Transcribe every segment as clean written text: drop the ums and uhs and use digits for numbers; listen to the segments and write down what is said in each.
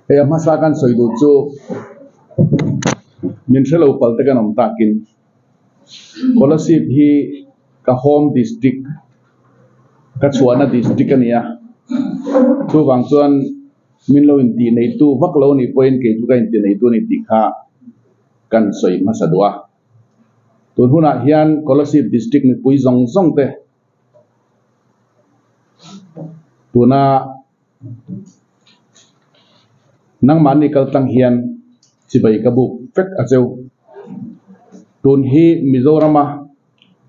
Hei a hmasa kan sawi duh chu min hrelo pal te kan awm takin Kolasib hi ka home district ka chhuahna district a ni a, chuvang chuan min lo intih neitu vak lo anih pawhin kei chu ka intih neitu a ni tih kha kan sawi hmasa duh a. Tun hunah hian Kolasib district mipui zawng zawng te tuna Nangmahni kal tlang hian chibai ka buk vek a cheu. Tun hi Mizorama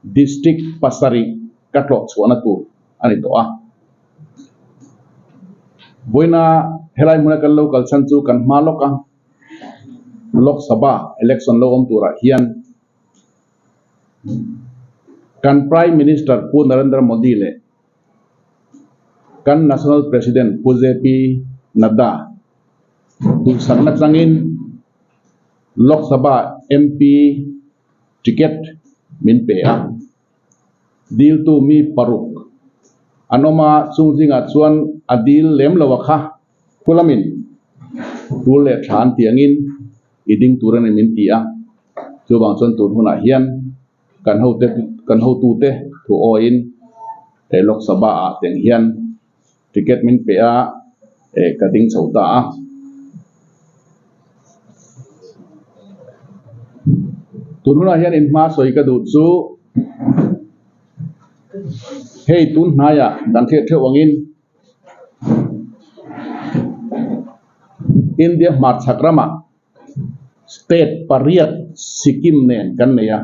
District pasarih ka tlawh chhuahna tur a ni tawh a. Vawiina helai hmuna kan lo kal chhan chu kan hma lawk a, Lok Sabha election lo awm turah hian kan Prime Minister Pu Narendra Modi leh Kan National President Pu JP Nadda duhsakna changin Lok Sabha MP ticket min pe a. Diltu mi paruk an awm a, chung zingah chuan a dil lem lo a kha khulamin tul leh tha an tih angin i ding tur a ni min ti a. Chuvang chuan tun hunah hian Kan hote kan hotute thu awiin he Lok Sabha ah teng hian ticket min pe a, eh ka ding chho ta a. Tun hunah hian in hma sawi ka duh chu hei tun hnaiah kan hriat theuh angin India hmarchhak ramah State pariat Sikkim nen kan nei a,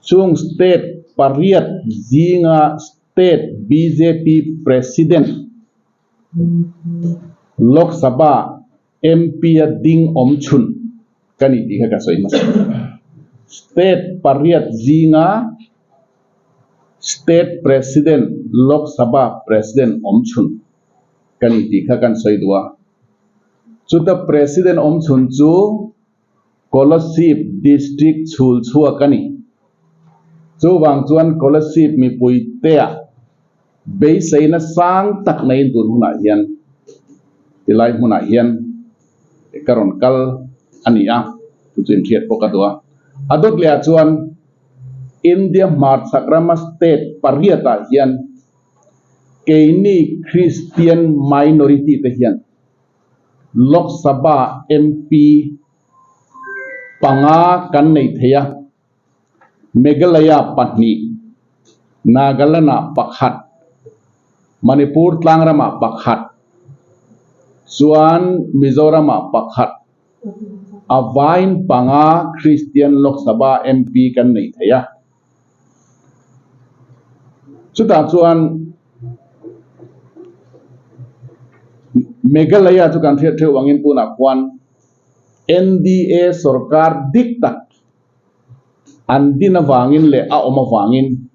chung state pariat zinga state bjp president Lok Sabha MP a ding awm chhun ka ni tih kha ka sawi hmasa. State pariat zinga state president Lok Sabha president awm chhun ka ni tih kha kan sawi duh a. Chuta President awm chhun chu Kolasib District chhul chhuak a ni. Chuvang chuan Kolasib mipui teah beiseina sang tak neiin tun hunah hian tilai hmunah hian ka rawn kal a ni a, chu chu inhriat pawh ka duh a. A dawt lehah chuan India hmarchhak rama state pariatah hian Keini Christian minority te hian Lok Sabha MP panga kan nei thei a, Meghalaya pahnih, Nagaland ah pakhat, Manipur tlangram ah pakhat, chuan Mizoram ah pakhat, a vain panga Christian Lok Sabha MP kan nei thei a. Chutah chuan Meghalaya chu kan hriat theuh angin tunah khuan NDA sorkar dik tak an din avangin leh a awm avangin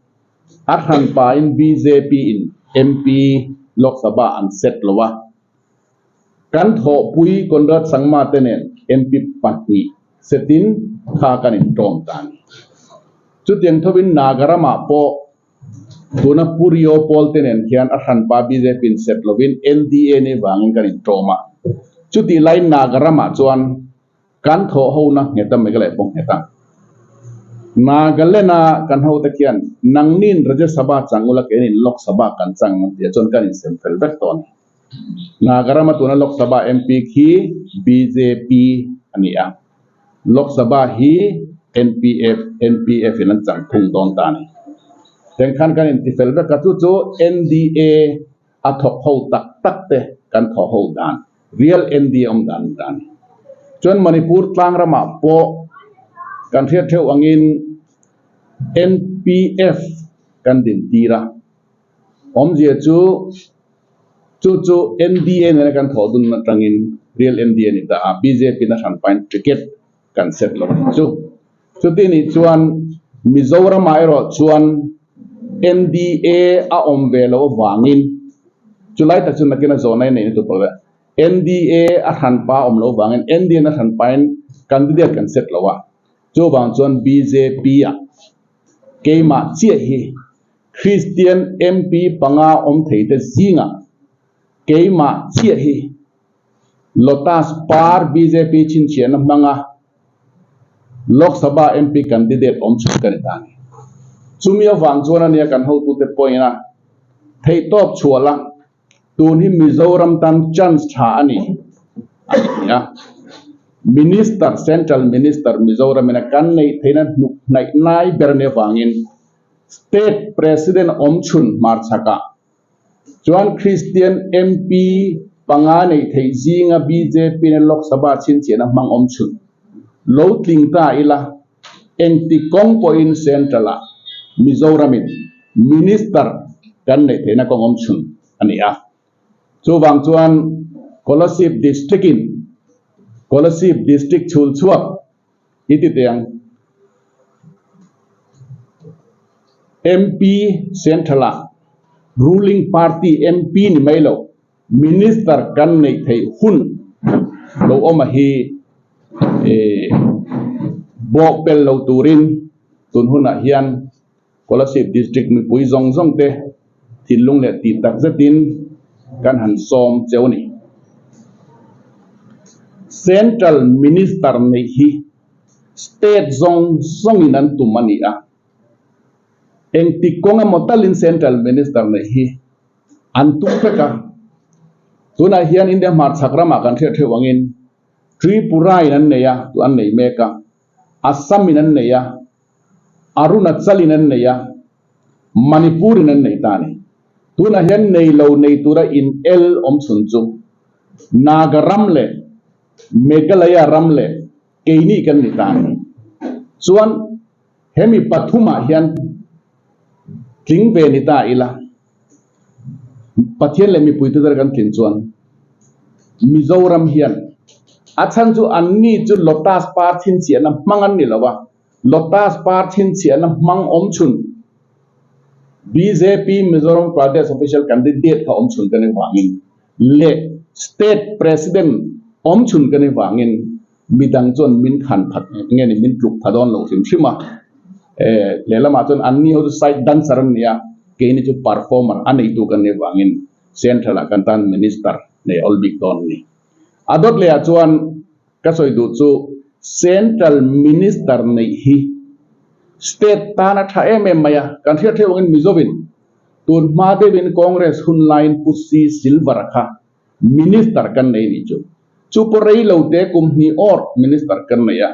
a hranpain bjp in MP Lok Sabha an set lo a. Kan thawhpui Conrad Sangma te nen MP pahnih setin kha kan intawm ta a ni. Chutiang thovin Nagaram-ah pawh tuna Pu Rio Paul te nen hian a hranpa bjp in set lovin NDA ni vangin kan intawm a. Chutih laiin Nagaram-ah chuan Kan thawh hona nghet a Meghalaya pawh nghet a. Nagaland-a kan hote khian nangniin Rajya Sabha chang ula keinin Lok Sabha kan chang ang tih ah chuan kan insem fel vek tawh a ni. Nagarama tuna Lok Sabha MP khi bjp a ni a, Lok Sabha hi NPF NPF in an chang thung dawn ta a ni. Tengkhan kan intifel vek a, chu chu NDA a thawk ho tak tak te kan thawh ho dan, real NDA awm dan ta a ni. Chuan Manipur tlang ramah pawh kan hriat theuh angin NPF kan din tir a, awmzia chu chu chu NDA nena kan thawh dun atangin real NDA a ni ta a, bjp na hran pain ticket kan set lo a ni chu. Chuti nih chuan Mizoramah erawh chuan NDA a awm ve loh avangin chulai tak chu nakin a zawhna i neih na tur pawh ve. NDA a hranpa a awm loh avangin NDA na hranpain candidate kan set lo a, chuvang chuan bjp ah keimah chiah hi Christian MP panga awm thei te zingah keimah chiah hi. Lotus Par bjp chhinchhiahna hmanga Lok Sabha MP candidate awm chhun ka ni ta a ni. Chumi avang chuan ania kan hotute pawhin a theihtawp chhuah la, tun hi Mizoram tan chance tha a ni a ti a. Minister, Central Minister Mizoramin a kan neih theihna hnuk hnaih nai ber a nih avangin State President awm chhun hmarchhakah Chuan Kristian MP panga neih theih zinga bjp in Lok Sabha chhinchhiahna hmang awm chhun lo tling ta ila, engti kawng pawhin Central ah Mizoramin Minister kan neih theihna kawng awm chhun a ni a. Chuvang chuan Kolasib District in Kolasib District chhul chhuak i ti teh ang. MP Central ah ruling party MP ni mai lo Minister kan neih theih hun lo awm a hi bawhpel lo turin tun hunah hian Kolasib District mipui zawng zawng te thinlung leh tih tak zetin kan han sawm cheu a ni. Central Minister neih hi State zawng zawngin an tum a ni a, engtik kawng emaw talin Central Minister neih hi an tum vek a. Tunah hian India hmarchhak ramah kan hriat theuh angin Tripura-in an nei a, an nei mek a, Assam-in an nei a, Arunachal-in an nei a, Manipur-in an nei ta a ni. Tunah hian nei lo nei tura in el awm chhun chu Naga ram leh Meghalaya ram leh keini kan ni ta a ni. Chuan hemi pathumah hian tling ve ni ta ila, Pathian leh mipuite zar kan tlin chuan Mizoram hian a chhan chu anni chu Lotus par chhinchhiahna hmang an ni lo a, Lotus par chhinchhiahna hmang awm chhun bjp Mizoram Pradesh Official Candidate kha awm chhun kan avangin leh State President awm chhun kan avangin midang chuan min khan phat nge ni min tluk pha dawn lo hrim hrim a. Lehlamah chuan anni ho chu side dancer an ni a, keini chu performer a neitu kan nih avangin Central ah kan tan Minister nei awl bik dawn a ni. A dawt lehah chuan Ka sawi duh chu Central Minister neih hi State tan a tha em em mai a, kan hriat hreuh angin Mizovin tun hma deuhin Congress hun laiin Pu Si Silver kha Minister kan nei nih chu. Chu pawh rei lo te kum hnih awr Minister kan nei a,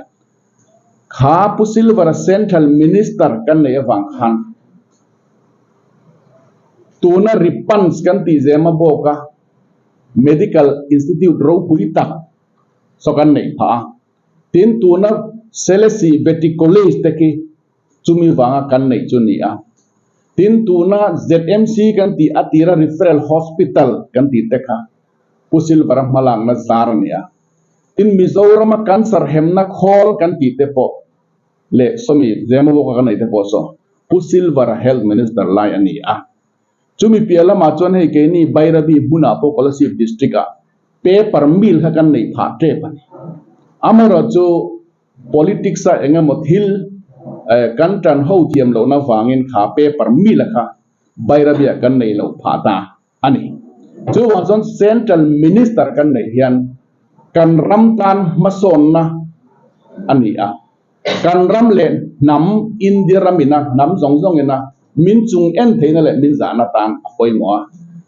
kha Pu Silver-a Central Minister kan neih avang khan tuna Ripans kan tih zema bawk a Medical Institute ropui tak saw kan neih phah a, tin tuna Selesih Vety College te khi chumi vanga kan neih chu ni a, tin tuna ZMC kan tih a tira Referral Hospital kan tih te kha Pu Silvara hmalakna zar a ni a, tin Mizorama cancer hemna khawl kan tih te pawh leh sawmi Zemabawka kan neih te pawh saw Pu Silvara Health Minister lai a ni a. Chumi piah lamah chuan hei keini Bairabi hmunah pawh Kolasib District ah paper mill kha kan neih phah tep a ni. Amaherawh chu politics a eng emaw thil kan tan ho thiam lohna vangin kha paper mill a kha Bairabi ah kan nei loh phah ta a ni. Chuvang chuan Central Minister kan neih hian kan ram tan hmasawnna a ni a. Kan ram leh hnam, India ram ina hnam zawng zawng ina min chung en theihna leh min zahna tan a pawimawh a.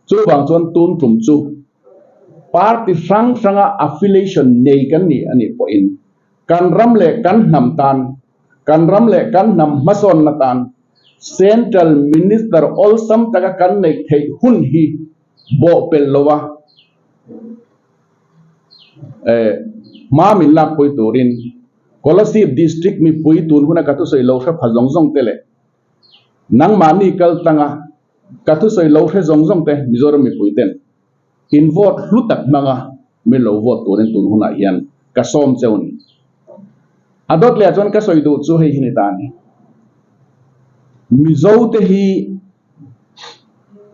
Chuvang chuan tun tum chu party hrang hranga affiliation nei kan nih a nih pawhin kan ram leh kan hnam tan, kan ram leh kan hnam hmasawnna tan Central Minister awlsam taka kan neih theih hun hi bawhpelh lo a, hma min lakpui turin Kolasib District mipui tun huna ka thusawi lo hre pha zawng zawng te leh nangmahni kal tlanga ka thusawi lo hre zawng zawng te Mizoram mipui ten in vote hlu tak hmanga min lo vote turin tun hunah hian ka sawm cheu ni. A dawt leh ah chuan ka sawi duh chu hei hi ni ta a ni. Mizo te hi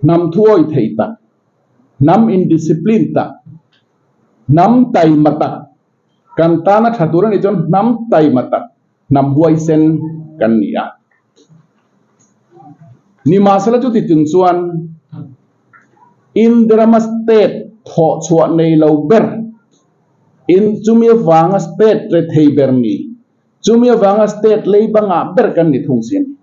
hnam thuawi thei tak, hnam indiscipline tak, hnam taima tak, Kan tana tha tur a nih chuan hnam taima tak, hnam huaisen kan ni a. Nimahsela chuti chung chuan India rama state thawhchhuah nei lo ber. In chumi avanga state rethei ber ni, chumi avanga state leiba ngah ber kan ni thung si a ni.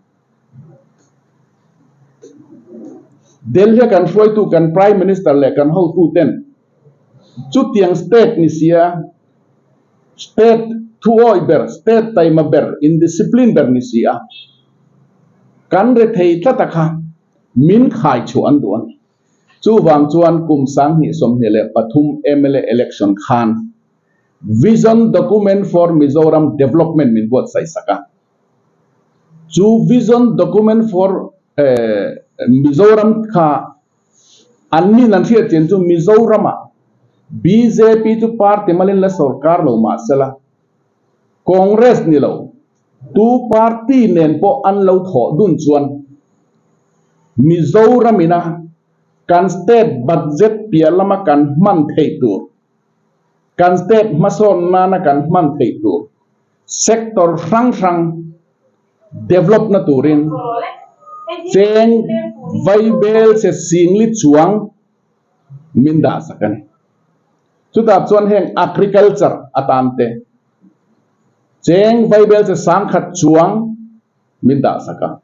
Delhi a kan hruaitu kan Prime Minister leh kan hotuten chutiang state ni sia, state thuawih ber, state taima ber, indiscipline ber ni si a, kan rethei tlat a kha min khai chhuah an duh a ni. Chuvang chuan kum 2023 mla election khan Vision Document for Mizoram Development min buatsaih sak a. Chu Vision Document for Mizoram kha an nin an hriat chian chu Mizoramah bjp chu party malin la sorkar lo mah sela Congress ni lo tu party nen pawh an lo thawh dun chuan Mizoram ina kan state budget piah lama kan hman theih tur, kan state hmasawn nana kan hman theih tur sector hrang hrang develop na turin cheng vaibel che singli chuang min dah sak a ni. Chutah chuan heng agriculture atan te cheng vaibel che sangkhat chuang min dah sak a.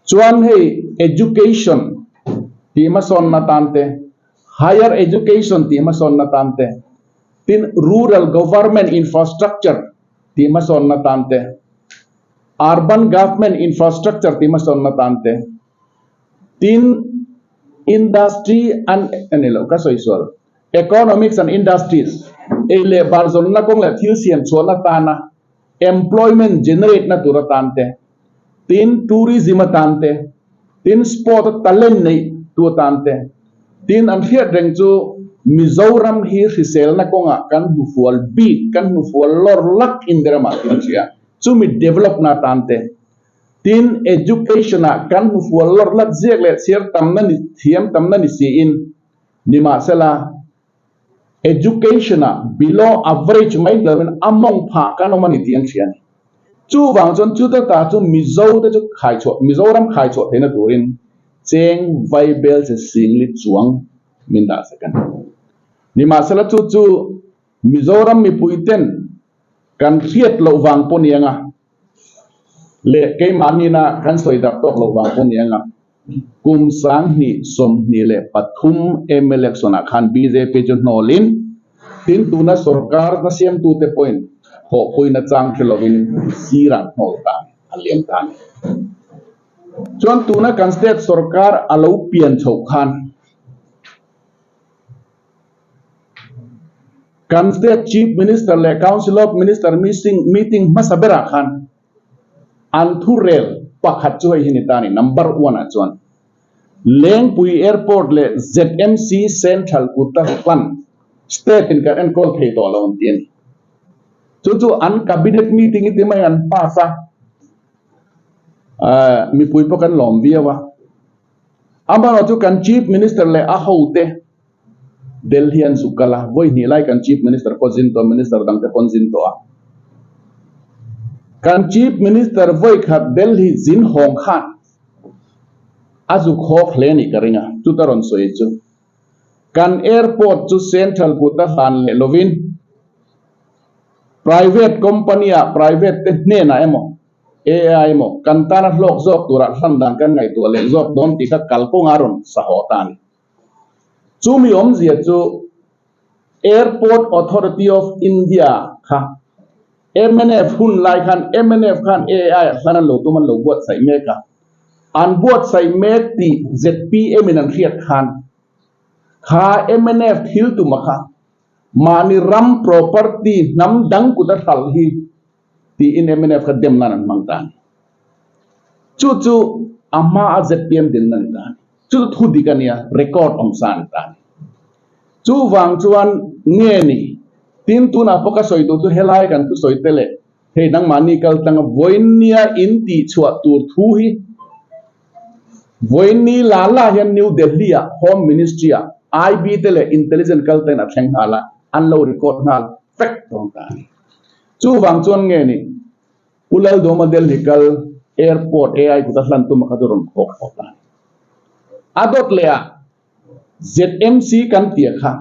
Chuan hei education tih hmasawnna tan te, higher education tih hmasawnna tan te, tin rural government infrastructure tih hmasawnna tan te, urban government infrastructure tih hmasawnna tan te, tin industry and a ni lo ka sawi sual economics and industries ei leh bar zawnna kawng leh thil siam chhuahna tana employment generate na tur atan te, tin tourism atan te, tin sport a talent neih tu atan te, tin an hriat reng chu Mizoram hi hriselna kawngah kan hnufual bik, kan hnufual lawr lak India ramah tih an hria, chumi develop na atan te, tin education ah kan hnufual lawr lak ziak leh chhiar tamna ni thiam tamna ni siin, nimahsela, Education ah below average mai lo in a mawng phah kan awm a ni tih an hria a ni. Chuvang chuan chuta ta chu Mizo te chu khaichhuah, Mizoram khaichhuah theihna turin cheng vaibel che singli chuang min dah sek a ni. Nimahsela chu chu Mizoram mipui ten kan hriat loh vang pawh ni anga leh keimahni-na kan sawi darh tawk loh vang pawh ni anga Kum 2023 mla election ah khan bjp chu hnawlin tin tuna sorkar na siamtute pawhin thawhpuina chang hre lovin sirah hnawl ta a liam ta a ni. Chuan tuna kan state sorkar a lo pian chhoh khan kan state chief minister leh council of minister meeting hmasa berah khan An thurel pakhat chu hei hi ni ta a ni, number one ah chuan Lengpui Airport leh ZMC Central Kuta Fund state in kan enkawl thei tawh lo an ti a ni. Chu chu an cabinet meeting i ti mai an pass a, mipui pawh kan lawm viau a. Amaherawhchu kan Chief Minister leh a hote Delhi an zuk kal a, vawi hnih lai kan Chief Minister pawh zin tawh, Minister dangte pawh an zin tawh a. Kan Chief Minister vawi khat Delhi zin hawng khan a zuk hawk hle nih ka ring a, chuta rawn sawi chu kan airport chu Central kuta hlan leh lovin private company ah private te hnenah emaw AI emaw kan tana hlawk zawk turah hlan dan kan ngaihtuah leh zawk dawn tih kha kalkawngah a rawn sa haw ta a ni. Chumi awmzia chu Airport Authority of India kha mnf hun lai khan mnf khan AI ah hlan an lo tum an lo buatsaih mek a, an buatsaih mek tih zpm in an hriat khan kha mnf thil tuma kha mahni ram property hnam dang kut a hralh hi tiin mnf kha dem nan an hmang ta a ni. Chu chu a hma a zpm dinna ni ta a ni. Chu chu thu dik a nia, record awm sa a ni ta a ni. Chuvang chuan nge ni, tin tunah pawh ka sawi duh chu helai kan thusawi te leh hei nangmahni kal tlanga vawinia in tihchhuah tur thu hi vawiini la la hian New Delhi ah Home Ministry ah IB te leh Intelligence kal ten a thleng nghal a, an lo record nghal vek dawn ta a ni. Chuvang chuan nge ni, Pu Laldawma Delhi kal Airport AI kut a hlan tum a kha chu rawn khawk khawk a. A dawt leh ah ZMC kan tih a kha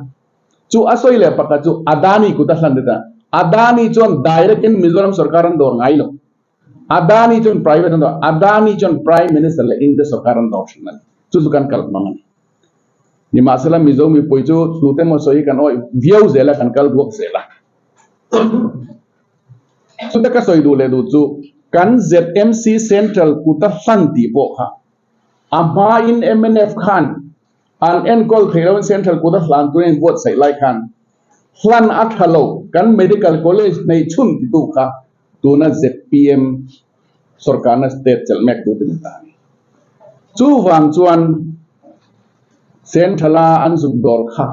Chu a sawi leh pakhat chu Adani kut a hlan det a, Adani chuan direct in Mizoram sorkar an dawr ngai lo. Adani chuan private an dawr, Adani chuan Prime Minister leh India sorkar an dawr thin a ni. Chu chu kan kal hmang a ni. Nimahsela Mizo mipui chu hnute emaw sawi hi kan awih viau zel a, kan kal ruak zel a. Chuta ka sawi duh leh duh chu kan ZMC Central kuta hlan tih pawh kha a hmain mnf khan an enkawl theih loin Central kuta hlan turin a inbuatsaih lai khan hlan a tha lo kan Medical College nei chhun titu kha tuna zpm sorkarna state chelh mek tu te ni ta a ni. Chuvang chuan Central-a an zuk dawr kha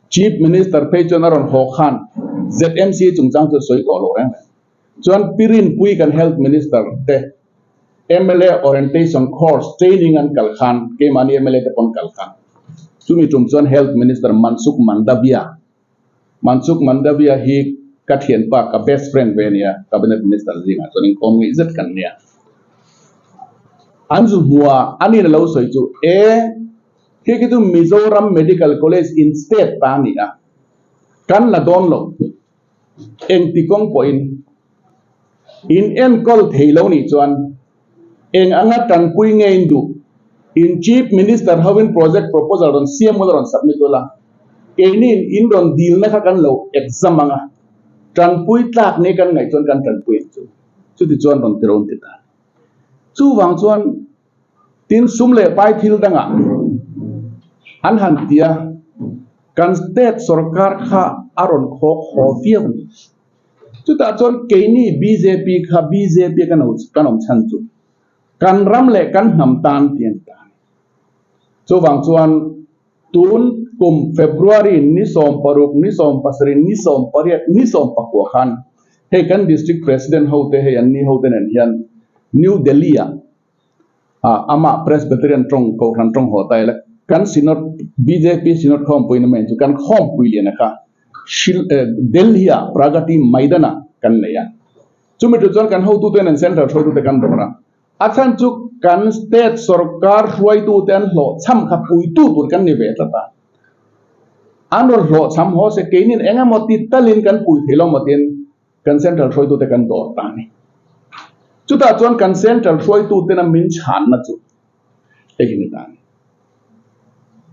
Chief Minister phei chuan a rawn haw khan ZMC chungchang chu a sawi tawh lo reng reng. Chuan Pi Rinpui kan Health Minister te mla Orientation Course Training an kal khan keimahni mla te pawn kal khan chumi tum chuan Health Minister Mansukh Mandaviya Mansukh Mandaviya hi ka thianpa ka best friend ve a nia Cabinet Minister zingah chuan inkawm ngeih zet kan nia. An zu hmua a nin a lo sawi chu e. Khi khi chu Mizoram Medical College in state ta a ni a, kan la dawn lo. Engti kawng pawhin in enkawl thei lo nih chuan eng anga tanpui nge in duh? In Chief Minister hovin project proposal rawn siam ula rawn submit ula, keini in in rawn dilna kha kan lo exam anga tanpui tlak nge kan ngaih chuan kan tanpui ang chu. Chuti chuan rawn ti rawn ti ta. Chuvang chuan Tin, sum leh pai thil dangah an han ti a, kan state sorkar kha a rawn khawk haw viau a ni. Chutah chuan keini bjp kha bjp a kan awm chhan chu kan ram leh kan hnam tan tih a ni ta a ni. Chuvang chuan tun kum February ni 16, ni 17, ni 18, ni 19 khan hei kan district president hote hei an ni hote nen hian New Delhi-ah Amah Presbyterian tawng Kohhran tawng haw ta ila kan Synod bjp Synod khawmpui na mai chu kan khawmpui lian a kha Delhi ah Pragati Maidan ah kan nei a. Chumi tu chuan kan hotute nen Central hruaitute kan dawr a. A chhan chu kan State sorkar hruaitute an hlawhchham kha puitu tur kan ni ve tlat a. An rawn hlawhchham haw se keinin eng emaw ti talin kan pui thei lo maw tiin Kan Central hruaitute kan dawr ta a ni. Chutah chuan kan Central hruaitutena min chhanna chu hei hi ni ta a ni.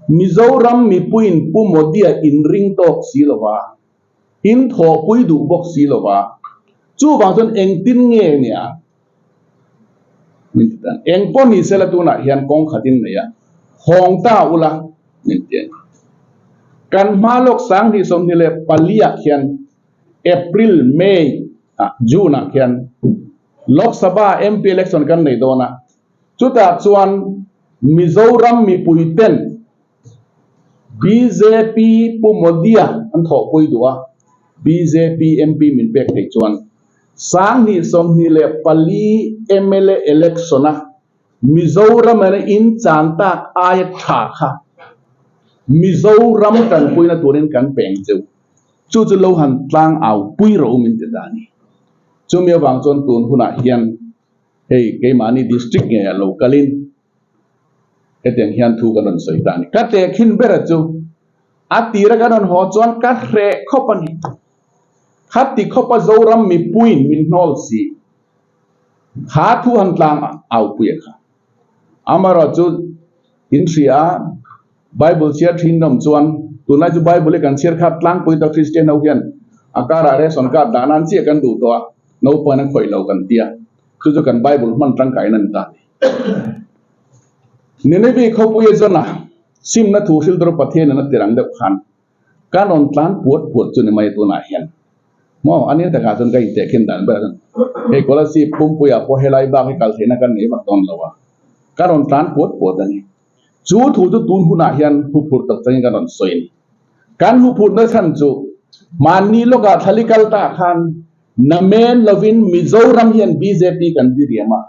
Mizoram mipuiin Pu Modi-a inring tawk si lova, in thawhpui duh bawk si lova, chuvang chuan engtin nge nia min ti ta a ni. Eng pawh ni sela tunah hian kawng khatin nei a, hawng ta ula min ti a ni. Kan hma lawk 2024 ah khian April, May ah June ah khian Lok Sabha MP election kan nei dawn a, chutah chuan Mizoram mipui ten bjp Pu Modi-a an thawhpui duh a, bjp MP min pek theih chuan 2024 mla election a Mizoram ena in chan tak aia tha kha Mizoram tanpuina turin kan peng cheu. Chu chu lo han tlang au pui rawh u min ti ta a ni. Chumi avang chuan tun hunah hian hei keimahni district ngeiah lo kalin hetiang hian thu kan rawn sawi ta a ni. Ka tehkhin bera chu a tira kan rawn haw chuan ka hreh khawp a ni. Khati khawpa Zoram mipuiin min hnawl si kha thu han tlang au pui a kha. Amaherawhchu in hria a. Bible chhiar thin ram chuan tunlai chu Bible hi kan chhiar khat tlangpui ta Christian ho hian a karah ration card dah nan chiah kan duh tawh a, naupang a khawih lo kan tia, chu chu kan Bible hman tangkaiin a ni ta a ni. Nineveh khawpui a zawn a, simna thu hrilh tur Pathian in a tirang deuh khan Kan rawn tlan puat puat chu ni mai tunah hian maw a nia takah chuan ka intehkhin dan ber a hei Kolasib pumpuiah pawh helai bak hi kal theihna kan nei vak dawn lo a, ka rawn tlan puat puat a ni. Chu thu chu tun hunah hian huphurh tak changin kan rawn sawi a ni. Kan huphurhna chhan chu mahni lawkah thlali kal ta khan namen lovin Mizoram hian bjp kan diriam a,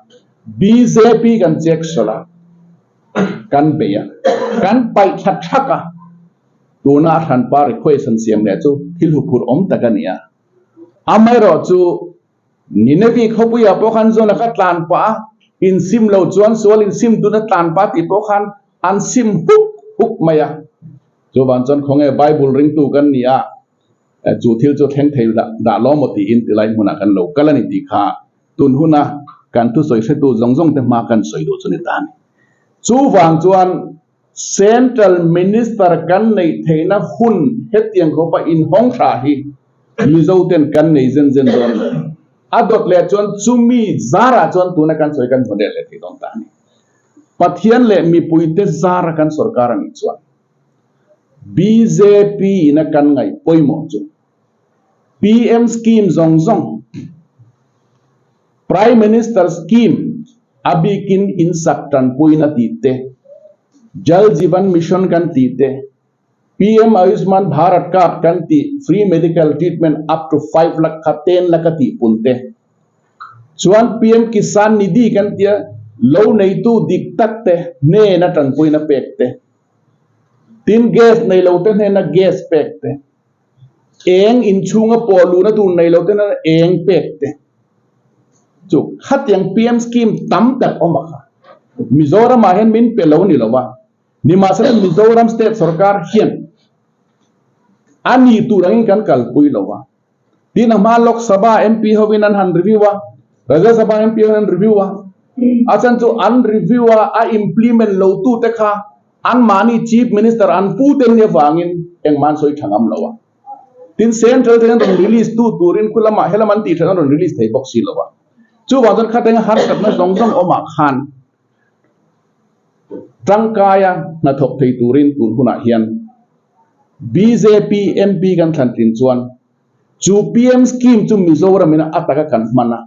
bjp kan check sawlh a, kan bei a, kan paih thla thak a. Tuna a hranpa request an siam leh chu thil huphurh awm tak a ni a. Amaherawh chu Nineveh khawpuiah pawh khan zawn a ka tlan pah a, insim lo chuan sual insim dun a tlan pah tih pawh khan an sim huk huk mai a. Chuvang chuan khawnge Bible ringtu kan ni a, chu thil chu thleng thei dah lo maw tiin tilai hmunah kan lo kal a ni tih kha tun huna kan thusawi hretu zawng zawng te hma kan sawi duh chu ni ta a ni. Chuvang chuan Central Minister kan neih theihna hun hetiang khawpa inhawng hra hi Mizo ten kan nei zen zen dawn lo. A dawt leh chuan chumi zarah chuan tuna kan sawi kan hmu leh leh thei dawn ta a ni. Pathian leh mipuite zara kan sorkar a nih chuan bjp ina kan ngaih pawimawh chu PM scheme zawng zawng, Prime Minister scheme a bikin insak tanpuina tih te, Jal Jeevan Mission kan tih te, PM Ayushman Bharat card kan tih free medical treatment up to 5 lakh kha 10 lakh a tih pun te, Chuan PM Kisan Nidhi kan tia lo neitu dik tak te hnena tanpuina pek te, tin gas nei lo te hnena gas pek te, eng inchhunga pawh luhna tur nei lo te hnena eng pek te chu khatiang PM scheme tam tak awm a kha. Mizoram ah hian min pe lo ni lo va, nimahsela Mizoram state sorkar hian a ni tur angin kan kalpui lo va. Tin a hma Lok Sabha MP hovin an han review a, Rajya Sabha MP hovin an review a, a chhan chu an review a, a implement lo tu te kha anmahni Chief Minister an pu te ni avangin engmah an sawi tha ngam lo a. Tin Central te hian rawn release tu turin khu lamah helam an tih that an rawn release thei bawk si lo a. Chuvang chuan khateng harsatna zawng zawng awmah khan tangkaia hnathawk thei turin tun hunah hian bjp MP kan thlan tlin chuan chu PM scheme chu Mizoram in a taka kan hman a,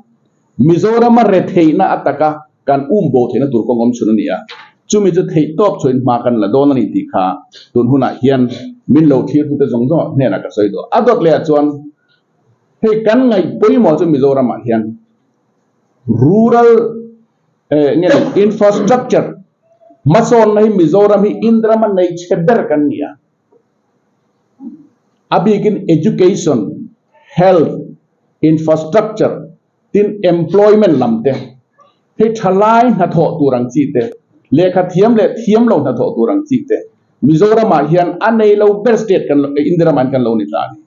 Mizoram a retheihna a taka kan um bo theihna tur kawng awm chhun a ni a, chumi chu theihtawp chhuahin hma kan la dawn a ni tih kha tun hunah hian min lo thlir tute zawng zawng hnenah ka sawi duh. A dawt leh ah chuan hei kan ngaih pawimawh chu Mizoram ah hian rural nge ni infrastructure hmasawnna hi Mizoram hi India rama nei chhe ber kan ni a, a bikin education, health, infrastructure tin employment lam te hei thalai hnathawh tur ang chi te, lehkha thiam leh thiam lo hnathawh tur ang chi te Mizoramah hian a nei lo ber state kan India ramah hian kan lo ni ta a ni.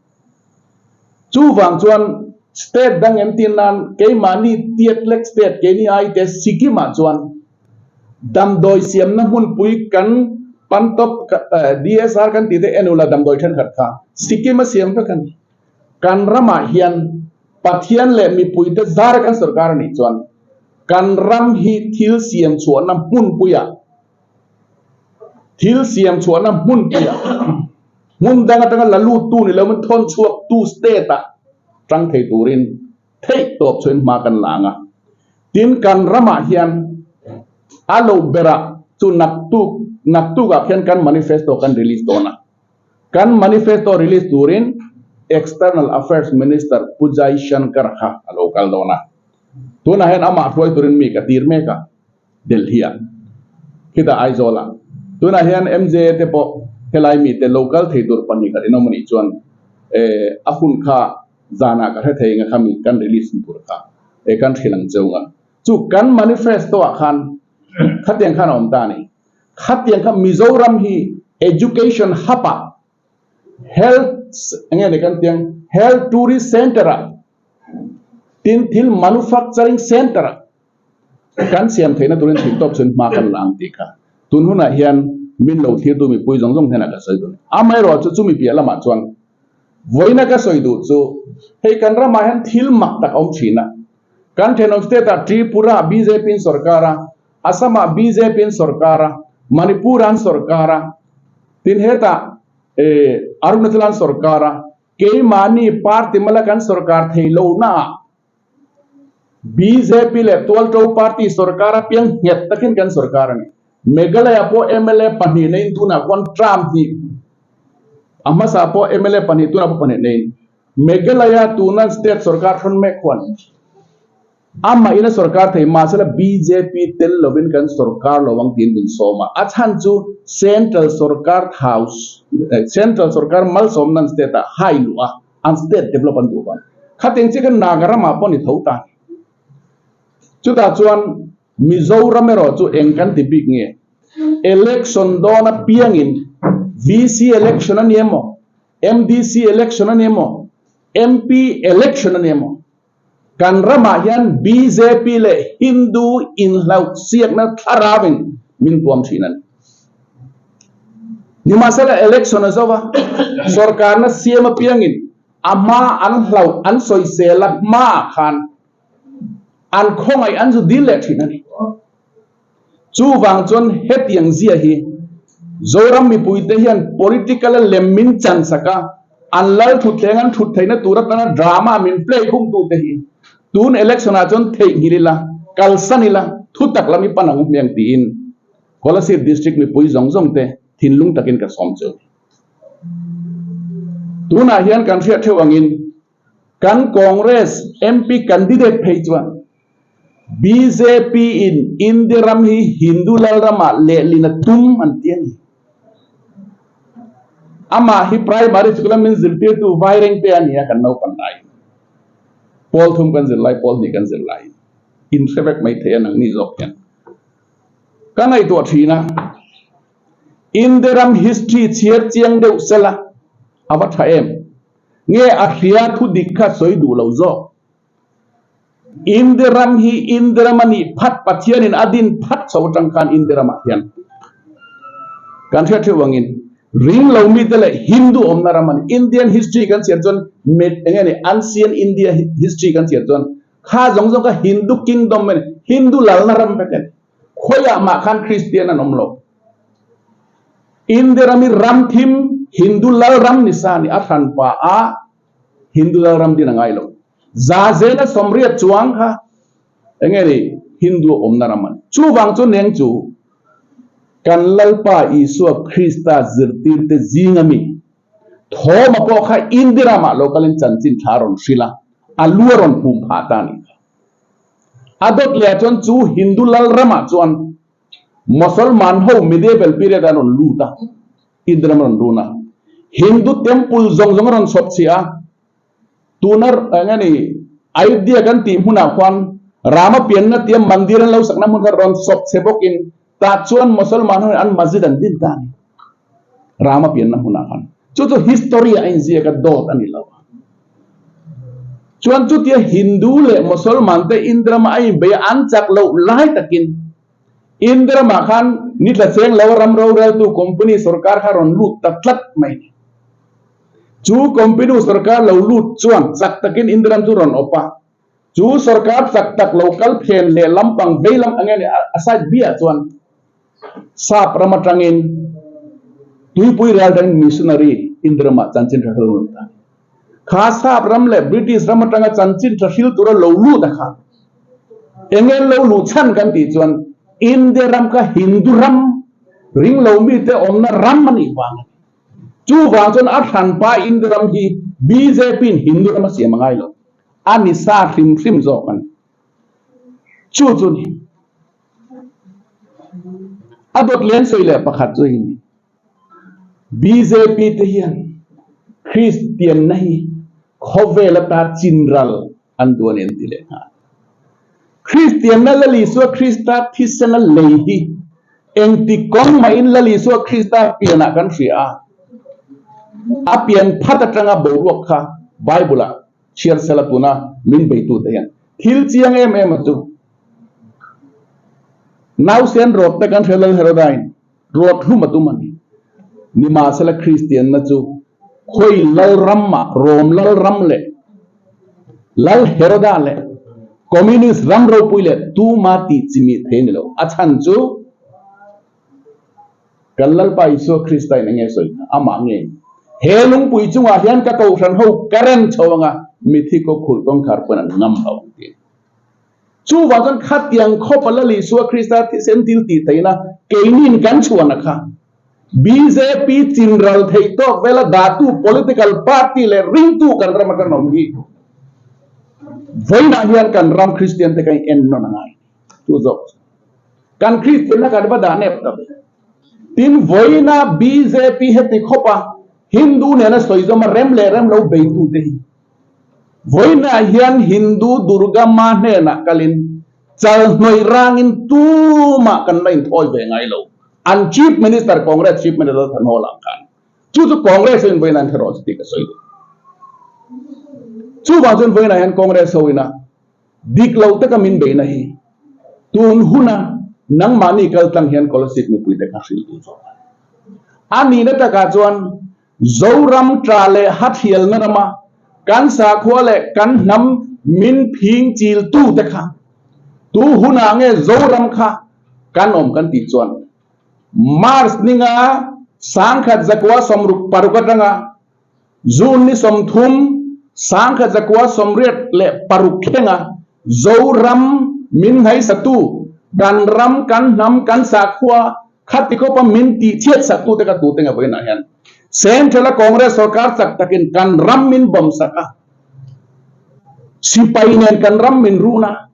Chuvang chuan state dang entir nan keimahni tiat lek state keini ai te Sikkim ah chuan damdawi siamna hmunpui kan pantop DSR kan tih te en ula damdawi thenkhat kha Sikkim a siam vek a ni. Kan ramah hian Pathian leh mipuite zar kan sorkar a nih chuan kan ram hi thil siam chhuahna hmunpuiah Thil siam chhuahna hmunpuiah hmun dang atanga la luttu ni loin thawn chhuaktu state-ah tang thei turin theih tawp chhuahin hma kan la ang a. Tin, kan ramah hian a lo berah chu naktuk naktukah khian kan manifesto kan release dawn a. Kan manifesto release turin External Affairs Minister Pu Jaishankar kha a lo kal dawn a. Tunah hian amah hruai turin mi ka tir mek a. Delhi ah khitah Aizawl ah tunah hian MJA te pawh helai mite lo kal thei tur 2 khat in awm anih chuan eh a hun kha zanah ka hre thei nga khami kan release tur kha eh kan hrilh ang cheu nga chu kan manifesto ah khan khatiang khan a awm ta a ni khatiang kha Mizoram hi education hub ah health enge ni kan tiang health tourist center ah tin thil manufacturing center ah Kan siam theihna turin theihtawp chuan hma kan la ang tih kha tun hunah hian min lo thlirtu mipui zawng zawng hnenah ka sawi duh a ni. Amaherawhchu chu chumi piah lamah chuan vawiina ka sawi duh chu hei kan ramah hian thil mak tak a awm thin a. Kan thenawm state ah Tripura bjp in sorkar a, Assam ah bjp in sorkar a, Manipur an sorkar a, tin hetah Arunachal an sorkar a, keimahni party mala kan sorkar thei lohnaah Bjp leh Tualto party sorkar apiang nghet takin kan sorkar a ni. Meghalaya pawh mla 2 neiin tunah khuan term hnih a hmasa pawh mla 2 tunah pawh 2 neiin Meghalaya tuna state sorkar thawn mek khuan amah ina sorkar thei mahsela bjp tel lovin kan sorkar lo ang tiin min sawm a. A chhan chu central sorkar thau central sorkar malsawmna an state ah hai luh a. An state develop an duh vang. Khateng chiah khan Nagaram ah pawh ni tho ta. Chutah chuan Mizoram erawh chu eng kan ti bik nge? Election dawn apiangin VC election a ni emaw, MDC election a ni emaw, MP election a ni emaw, kan ramah hian bjp leh Hindu inhlauh siakna thlarauin min tuam thin a ni. Nimahsela election a zo va, sorkarna siam apiangin a hma an hlauh an sawisel a hmaah khan an khawngaih an zu dil leh thin a ni. Chuvang chuan hetiang zia hi Zoram mipuite hian political a lem min chan sak a, an lal thutthleng an thut theihna tur atana drama min play khumtute hi tun election ah chuan theihnghilh ila, kalsan ila, thutak lam i pan ang u hmiang tiin Kolasib District mipui zawng zawng te thinlung takin ka sawm chu. Tunah hian kan hriat theuh angin Kan Congress MP candidate phei chuan bjp in India ram hi Hindu lal ramah lehlin a tum an ti a ni. Amah hi primary school a min zirtirtu Vairengte a ni a kan naupan laiin. Pawl thum kan zir lai, pawl hnih kan zir laiin in hre vek mai thei a nangni zawk hian. Ka ngaihtuah thin a, India ram history chhiar chiang deuh sela a va tha em? Nge a hria thu dik kha sawi duh lo zawk? India ram hi India ram a nih phat Pathianin a din phat chho atang khan India ramah hian kan hriat theuh angin ring lo mite leh Hindu awmna ram a ni. Indian history kan chhiar chuan eng nge ni ancient India history kan chhiar chuan kha zawng zawng kha Hindu kingdom a ni, Hindu lalna ram vek a ni. Khawiah mah khan Kristian an awm lo. India ram hi ram thim Hindu lal ram ni sa ni a hran pa a Hindu lal ram din a ngai lo. Za zela sawmriat chuang kha enge ni Hindu awmna ram a ni. Chuvang chu neng chu kan Lalpa Isua Krista zirtirte zinga mi Thawma pawh kha India ramah lo kalin chanchin tha a rawn hrilh a, a lu a rawn phum phah ta a nih kha. A dawt leh ah chuan chu Hindu lal ramah chuan Mosolman ho medieval period ah an rawn lut a, India ram a rawn run a, Hindu temple zawng zawng a rawn chhawp chhiah a, tuna eng nge ni Ayodhya kan tih hmunah khuan Rama pianna tia mandir an lo sakna hmun kha rawn chhawp chhe bawkin tah chuan Mosolman ho in an masjid an din ta a ni. Rama pianna hmunah khan. Chu chu history ah a inziak a, dawt a ni lo. Chuan chutia Hindu leh Mosolman te India rama a inbei a, an chak loh lai takin India ramah khan ni tla cheng lo ram roreltu company sorkar kha rawn lut ta tlat mai ni. Chu company sorkar lo lut chuan chak takin India ram chu rawn awp a, chu sorkar chak tak lo kal phen leh lampang vei lam ang nge ni a side biah chuan Sap ram atangin tuipui ral dangin missionary India ramah chanchin tha hril lut a. Kha Sap ram leh British ram atanga chanchin tha hril tura lo lut a kha enge lo luh chhan kan tih chuan India ram kha Hindu ram ring lo mite awmna ram a nih vang a ni. Chuvang chuan a hranpa India ram hi bjp in Hindu ram a siam a ngai lo. A ni sa hrim hrim zawk a ni. Chu chu ni. A dawt len sawi leh pakhat chu hei ni, bjp te hian Kristianna hi khawvel ata chinral an duh a ni an ti leh nghal. Kristianna Lal Isua Krista thisena lei hi engti kawng mahin Lal Isua Krista pianah kan hria a, a pian phat atanga boruak kha Bible-ah chhiar sela tuna min beitute hian thil chiang em em a chu. Nausen rawt te kan hre lal Herodain rawt hlum a tum a ni. Nimahsela Kristianna chu khawi lal ramah Rom lal ram leh Lal Heroda leh Communist ram ropui leh tuma tih chimih thei a ni lo. A chhan chu kan Lalpa Isua Krista in enge sawi kha amah nge he lungpui chungah hian ka kohhran ho ka rem chho anga mithi kaw khulh kawngkhar pawn an ngam lo ang tih a ni. Chuvang chuan khatiang khawpa Lal Isua Krista thisen thil tih theihna keinin kan chhuahna kha bjp chinral theih tawk vela dahtu political party leh ringtu kan ram atang awm hi vawiinah hian kan ram Kristian te kan en nawn a ngai chu zawk chu kan Kristianna kan va dah nep ta ve. Tin vawiina bjp heti khawpa Hindu nena sawi zawma rem leh rem lo beitute hi Vawiinah hian Hindu Durga Ma hnenah kalin chal hnawih rangin tumah kan la inthawi ve ngai lo. An Chief Minister, Congress Chief Minister Thanhawla ang khan. Chu chu Congress ho in vawiin an hre rawh chu tih ka sawi duh. Chuvang chuan vawiinah hian Congress ho ina dik lo taka min beihna hi tun huna nangmahni kal tlang hian Kolasib mipuite kha hrilh duh zawk a ni. A nihna takah chuan Zoram tla leh hathialna rama kan sakhua leh kan hnam min phing chiltute kha tu hunah nge Zoram kha kan awm kan tih chuan March ninga 1966 atanga June ni 30, 1986 thlenga Zoram min nghaisatu, kan ram, kan hnam, kan sakhua khati khawpa min tihchhiatsaktute kha tute nge vawiinah hian Central-a Congress sorkar chak takin kan ram min bawmsak a, sipai nen kan ram min run a,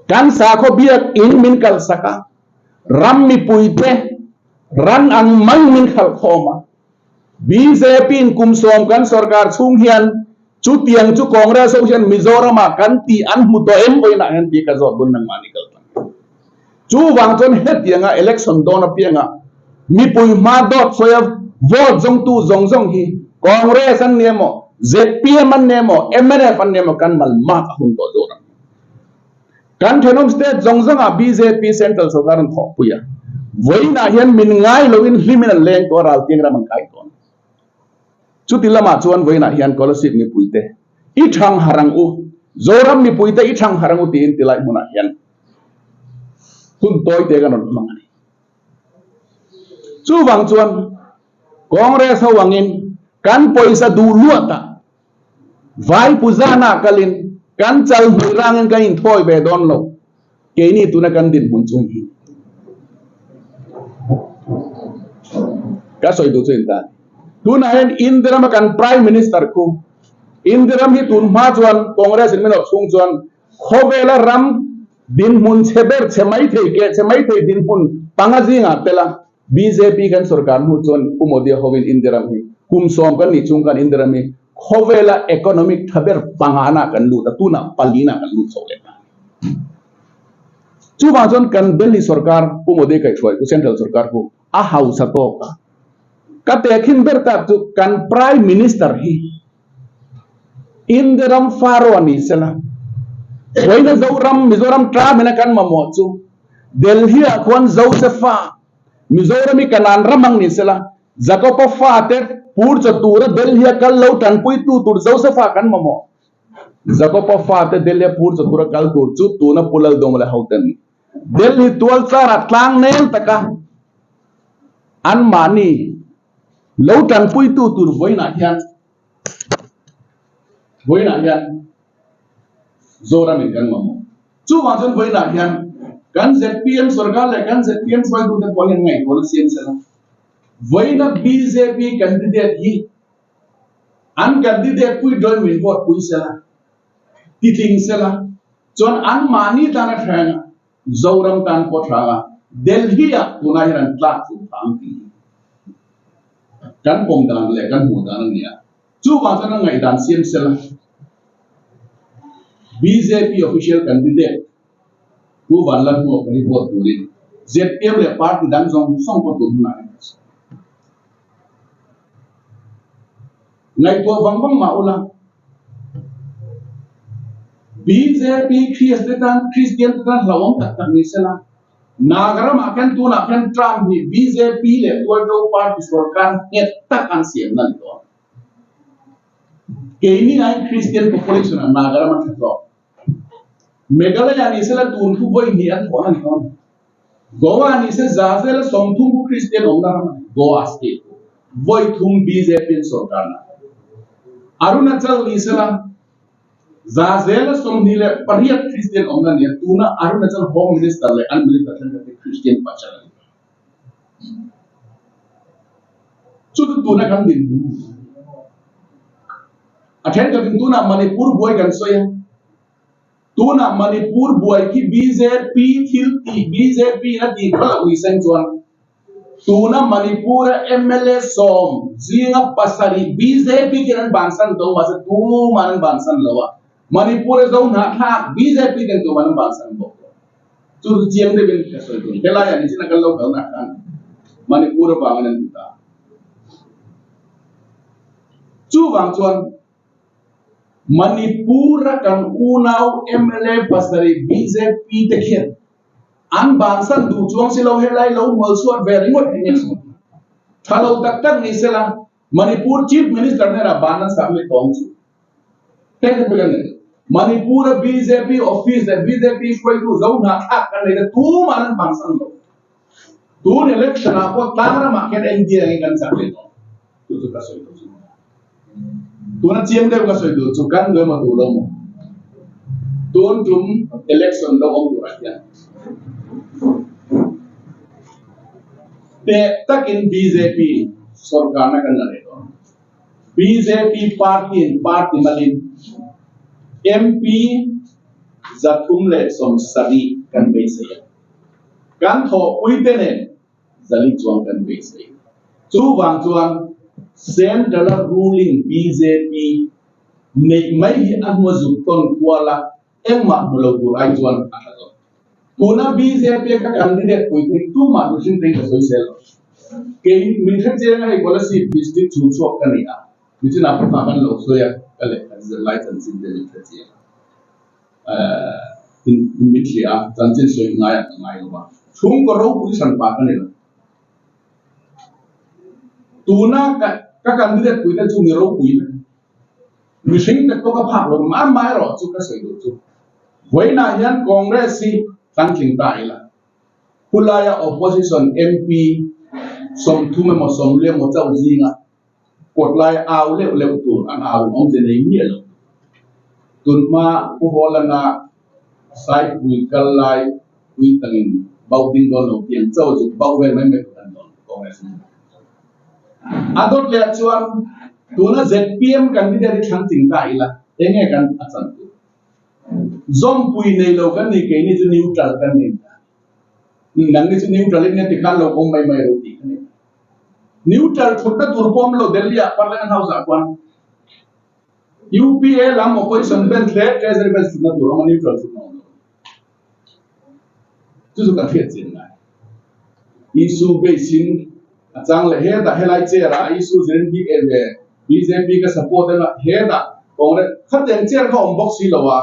kan sakhaw biakinn min kalsak a, ram mipuite ran ang mai min khalh khawm a. BJP-in kum sawm kan sorkar chhung hian chutiang chu Congress ho hian Mizoram-ah kan tih an hmu tawh em vawiinah hian tih ka zawt bun nangmahni kal tlang. Chuvang chuan hetianga election dawn apianga mipui hma dawt sawi a vote zawngtu zawng zawng hi Congress an ni emaw, zpm an ni emaw, mnf an ni emaw kan mal mak a hun tawh zawk ang. Kan thenawm state zawng zawngah bjp central sorkar an thawhpui a, vawiinah hian min ngai loin hlimin an leng tawh a, raltiang ram an kai tawh a ni. Chuti lamah chuan vawiinah hian Kolasib mipuite i thang harh ang u, Zoram mipuite i thang harh ang u tiin tilai hmunah hian hun tawite kan rawn hmang a ni. Chuvang chuan Congress ho angin kan pawisa duh luatah Vai puzana kalin kan chal hmui rangin kan inthawi ve dawn lo. Keini tuna kan dinhmun chu hei hi. Ka sawi duh chu inta. Tunah hian India rama kan Prime Minister khu India ram hi tun hma chuan Congress in min awrh chhung chuan khawvela ram dinhmun chhe ber chhe mai thei keh chhe mai thei dinhmun panga zingah tel a. Bjp kan sorkar hnu chuan Pu Modi hovin India ram hi kum sawm kan nih chung khan India ram hi khawvela economic tha ber pangana kan lut a, tunah palina kan lut chho leh ta. Chuvang chuan kan Delhi sorkar Pu Modi kaihhruai khu central sorkar khu a hausa tawk a. Ka tehkhin ber tak chu kan Prime Minister hi India ram Pharaoh a ni sela, Vawiina Zoram, Mizoram tlamina kan mamawh chu Delhi ah khuan Josefa, Mizoram i Kanaan ram ang ni sela, Jakoba fate pur chaw tura Delhi a kal lo tanpuitu tur Josefa kan mamawh. Jakoba fate Delhi a pur chaw tura kal tur chu tuna Pu Laldawma leh hote an ni. Delhi tual chara tlang nel taka anmahni lo tanpuitu tur vawiinah hian vawiinah hian Zoramin kan mamawh. Chuvang chuan vawiinah hian kan zpm sorkar leh kan zpm hruaitute pawh hian ngaihtuahna siam sela. Vawiina bjp candidate hi an candidate pui dawn min vote pui sela, titling sela, chuan anmahni tana thenga Zoram tan pawh tha a, Delhi-ah tunah hian an tlak thut phah ang tih hi kan pawm dan leh kan hmuh dan a ni a. Chuvang chuan a ngaihdan siam sela bjp official candidate Pu Vanlalhmuaka hi vote turin zpm leh party dang zawng zawng pawh tun hunah hian kan sawi. Ngaihtuah vang vang mah ula, bjp Kristian tan Kristian te tan hlauhawm tak tak ni sela, Nagaramah khian tunah khian Trump hi bjp leh Tualto party sorkar nghet tak an siam na ni dawn. Keini aiin Kristian population ah Nagaram an tha zawk. Meghalaya ni sela tun thu vawi hnih an thawhna ni dawn. Goa ni se Zazela 30 khu Kristian awmna ram a ni, Goa state khu vawi thum bjp an sorkar na. Arunachal ni sela Zazela 28 Kristian awmna ni a, tuna Arunachal Home Minister leh an minister thenkhat te Kristian pachal a ni. Chu chu tuna kan dinhmun a ni. A thenkhatin tunah Manipur buai kan sawi a. Tunah Manipur buai khi bjp thil tih bjp in a tih kha loh ni seng chuan tuna Manipur a mla sawm zinga pasarih bjp khian an bansan to mahse tuman an bansan lo a, Manipur a zo hnahthlak bjp ten tuman an bansan bawk lo. Chu chu chiang deuhin ka sawi tur. Helaiah nichina kan lo kalna khan. Manipur avangin an ti ta. Chuvang chuan Manipur-a kan unau mla pasarih bjp te khian an bansan duh chuang si lo helai lo hmual chhuat ve ringawt hi nge sawi. Tha lo tak tak ni sela Manipur Chief Minister hnenah ban an submit tawng chu. Manipur-a bjp office leh bjp hruaitu zo hnahthlak kan nei ta tumah an bansan lo. Tun election ah pawh tlang ramah khian NDA angin kan chak leh tawh. Chu chu ka sawi duh chu. Tuna chiang deuh ka sawi duh chu kan duh emaw duh lo maw? Tun tum election lo awm turah hian teh takin bjp sorkarna kan la leh dawn. Bjp party in party malin MP 370 kan beisei a. Kan thawhpuite nen zali chuan kan beisei. Chuvang chuan Central-a ruling bjp neih mai hi a hnu a zuk tawn kual a, engmah hmu lo tur ai chuan a tha zawk. Tuna bjp ka candidate pui thei tumah mihring te hi ka sawi sel lo. Kei min hre chiang a hei Kolasib district chhung chhuak ka ni a, nichinah pawh kha kan lo sawi a, ka lehkha zirlai chanchin te min hre chiang a. Min hria a, chanchin sawi ngaiah ka ngai lo va, chhungkaw ropui hran pah ka ni lo. Tuna ka candidate puite chu mi ropui vek. Mihring te pawh ka phak lo mah mah erawh chu ka sawi duh chu. Vawiinah hian Congress hi kan tling ta ila. Khulaia opposition MP 30 emaw 40 emaw chauh zinga kawt lai au leuh leuh tur an au in awmze nei miah lo. Tunhma Pu Hawlana Saipui kal lai pui tangin bauh ding dawn lo tih ang chauh chu bauh vel mai mai tur an dawn Congress in. A dawt leh chuan tuna zpm candidate hi thlang ting ta ila enge kan a chan tur. Zawmpui nei lo kan ni keini chu neutral kan ni ta. Nangni chu neutral in nge tikhan lo awm mai mai ro tih ka ni. Neutral thutna tur pawh awm lo Delhi ah Parliament House ah khuan UPA lam opposition bench leh Treasury bench thutna tur awm a neutral thutna awm lo. Chu chu kan hriat chian ngai. Issue base in a chang leh hetah helai chair ah issue zirin bik em ve bjp ka support emaw hetah Congress khatiang chair kha awm bawk si lo a.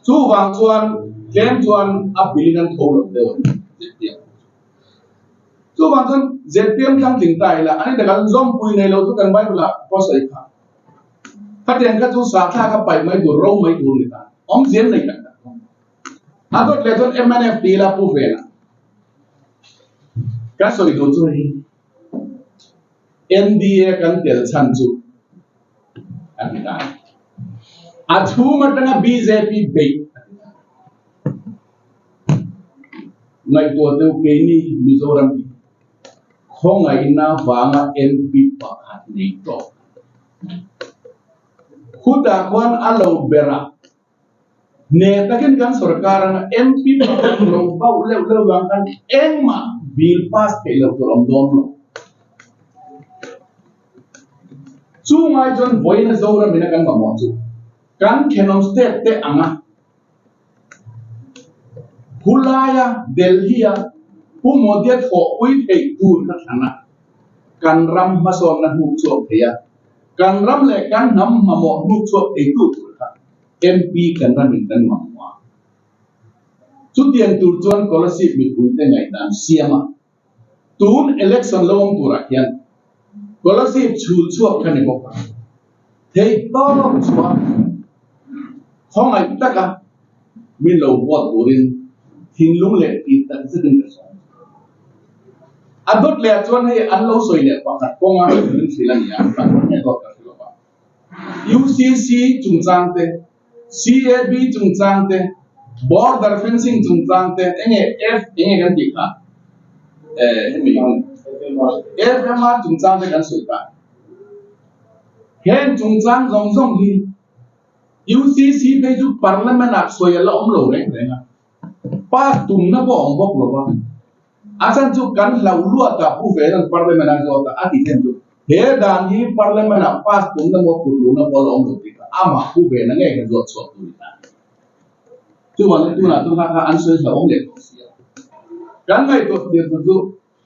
Chuvang chuan tlem chuan a bilin an tho lo deuh a ni zpm ho chu. Chuvang chuan zpm tlangtling ta ila an intakah chuan zawmpui nei lo chu kan Bible ah pawh sawi kha. Khatiang kha chu sathla kha paih mai tur ro mai tur ni ta. Awmzia an nei tak tak lo. A dawt leh chuan mnf ti ila Pu Vena ka sawi duh chu hei NDA kan tel chhan chu a ti ta. A chhung atanga bjp beih a ti ta. Ngaihtuah deuh keini Mizoram hi khawngaihna vanga MP pakhat nei tawh. Khutah khuan a lo berah hne takin kan sorkar anga MP pakhat lo bauh leuh leuh vang khan engmah bill pass theih loh tur awm dawn lo. Chu ngai chuan vawiina Zoramina kan mamawh chu kan thenawm state te anga Khulaia Delhi-a Pu Modi-a thawhpui theih tur kha thlan a, kan ram hmasawnna hnuk chhuak thei a, kan ram leh kan hnam mamawh hnuk chhuak theitu tur kha MP kan ramin kan mamawh a. Chutiang tur chuan Kolasib mipuite ngaihdan siam a, tun election lo awm turah hian Kolasib chhul chhuak kha ni bawk a, theih tawk chuan khawngaih taka min lo vote turin thinlung leh tih tak zetin ka sawi. A dawt leh ah chuan hei an lo sawi leh pakhat kawnga min hrilh a ni a, kan rawn nge dawt ka hre lo va. UCC chungchang te, CAB chungchang te, border fencing chungchang te, enge F enge kan tih kha? Eh hemi FMR chungchang te kan sawi ta. Heng chungchang zawng zawng hi UCC phei chu Parliament ah sawi a la awm lo reng reng a, pass tumna pawh a awm bawk lo va. A chhan chu kan hlauh luat ah Pu Velan Parliament a zawt a, a ti then chu he dan hi Parliament ah pass tumna maw put luhna pawh a la awm lo tih kha amah Pu Vena ngei kha zawt chhuak tur i ta. Chuvangin tunah chu kha kha an sawi hlauhawm leh tawh si a. Kan ngaihtuah tir chu chu.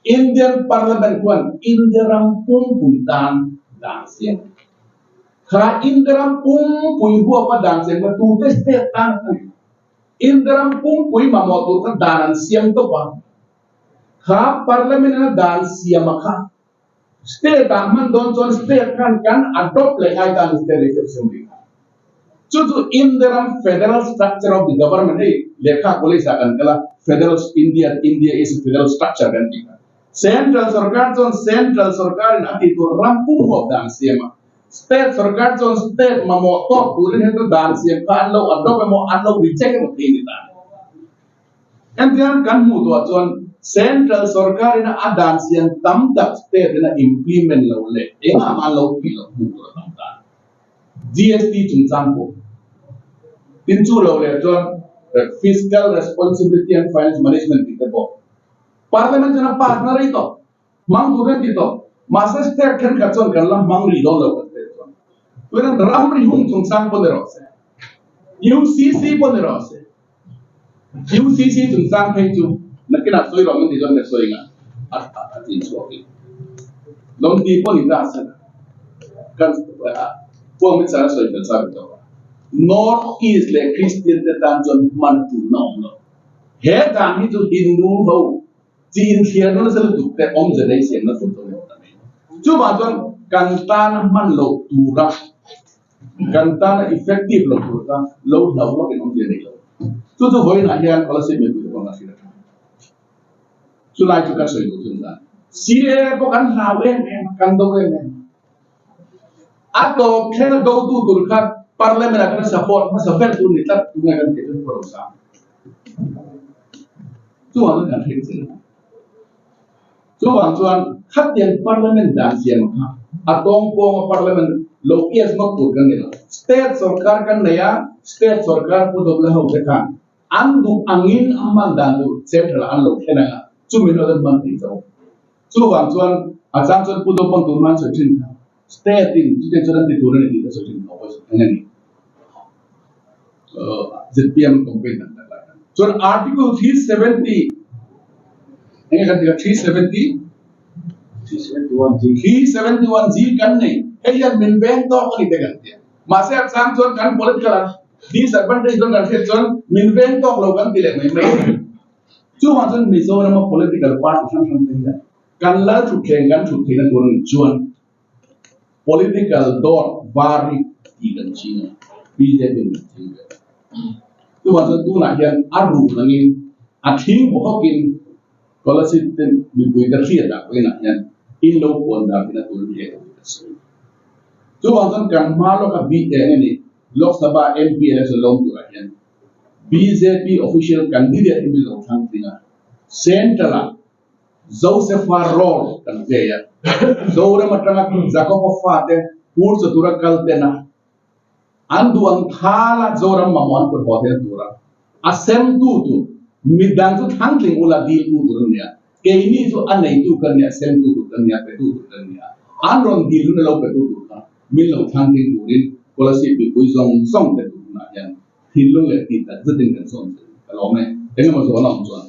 Indian Parliament khuan India ram pumpui tan dan siam. Kha India ram pumpui huapa dan siam kha tute state tan a ni. India ram pumpui mamawh tur kha dan an siam tawp a. Kha Parliament a dan siam a kha State ah hman dawn chuan state khan kan adopt leh ngai ta a ni state legislative assembly kha. Chu chu India ram federal structure of the government hei lehkha college ah kan kal a federal India India is a federal structure kan tih kha. Central sorkar chuan central sorkar in a tih tur ram pum huap dan siam a. State sorkar chuan state mamawh tawk turin heta dan siam kha an lo adopt emaw an lo reject emaw thei a ni ta. Hetiang kan hmuh tuah chuan Central sorkarin a dan siam tam tak state in a implement lo leh engah mah an lo tih loh hmuh tur a tam ta. GST chungchang pawh tin chu lo leh chuan Fiscal Responsibility and Finance Management tih te pawh Parliament chuan a pass na rei tawh, hmang tur an ti tawh. Mahse state thenkhat chuan kan la hmang rih dawn lo kan state chuan. Tuiran ramri hung chungchang pawh ni rawh se, UCC pawh ni rawh se, UCC chungchang phei chu nakinah sawi rawh min ti chuan ka sawi nga a a chin chhuak in lawm ti pawh ni ta se kan puang min chana sawi fel sa bi tawh a North East leh Christian te tan chuan hman tulna awm lo he dan hi chu Hindu ho chi inthliarna nasa lutuk te awmze nei siamna tur chu a ni ta mai chuvang chuan kan tana hman loh tura Kan tana effective lo tur kha lo hlauh lawk in awmzia nei lo. Chu chu vawiinah hian Kolasib mipui te pawh an la hriat a tha. Chulai chu ka sawi duh chu ni ta. CAA pawh kan hlau em em a, kan do em em a. A tawp thleng a dotu tur kha Parliament ah khan support hmasa ber tur ni tlat tunge kan tih chu pawh lo sang. Chuvang chuan kan hriat zel a. Chuvang chuan khatiang Parliament dan siam kha a tawng pawnga Parliament lo yes ngawt tur kan ni lo. State sorkar kan nei a, State sorkar pu Dawla ho te khan an duh angin a hman dan tur Central ah an lo thlen ang a, chumi hnuah chuan hman thei zo. Chuvang chuan a chang chuan pu Dawla pawn tunhma an sawi thin kha State in chutiang chuan an ti tur a ni tih te sawi thin kha opposition eng a ni. ZPM campaign dan tak lai khan. Chuan Article 370 enge kan tih 370 371G 371G kan nei hei hian min veng tawk a ni te kan tia mahse a chang chuan kan political disadvantage dawn kan hriat chuan min veng tawk lo kan ti leh mai mai chuvang chuan Mizoram a political party hrang hrang te hian kan lal thutthleng kan thut theihna tur a nih chuan Political dawt var hi tih kan ching a, bjp in kan ching ve. Chuvang chuan tunah hian a ruh langin a thing bawkin Kolasib te mipui te hriatah pawhinah hian in lo puan dar hi na tur hi hei ka sawi. Chuvang chuan kan hma lawka bik eng a ni Lok Sabha MP election lawm turah hian bjp official candidate hi min lo thlang tling a, Central-ah Josefa role kan play a, Zoram atanga Jakoba fate pur chaw tura kal ten a, an duh ang thala Zoram mamawh an kut haw theihna tura a semtu tur midang chu thlangtling ula diltu tur an ni a, keini chu a neitu kan ni a, semtu tur kan ni a, petu tur kan ni a, an rawn dil hun a lo petu tur kha min lo thlangtling turin Kolasib mipui zawng zawng te duh hunah hian thinlung leh tih tak zetin kan sawm che ka lawm e, engemaw zawn a awm chuan.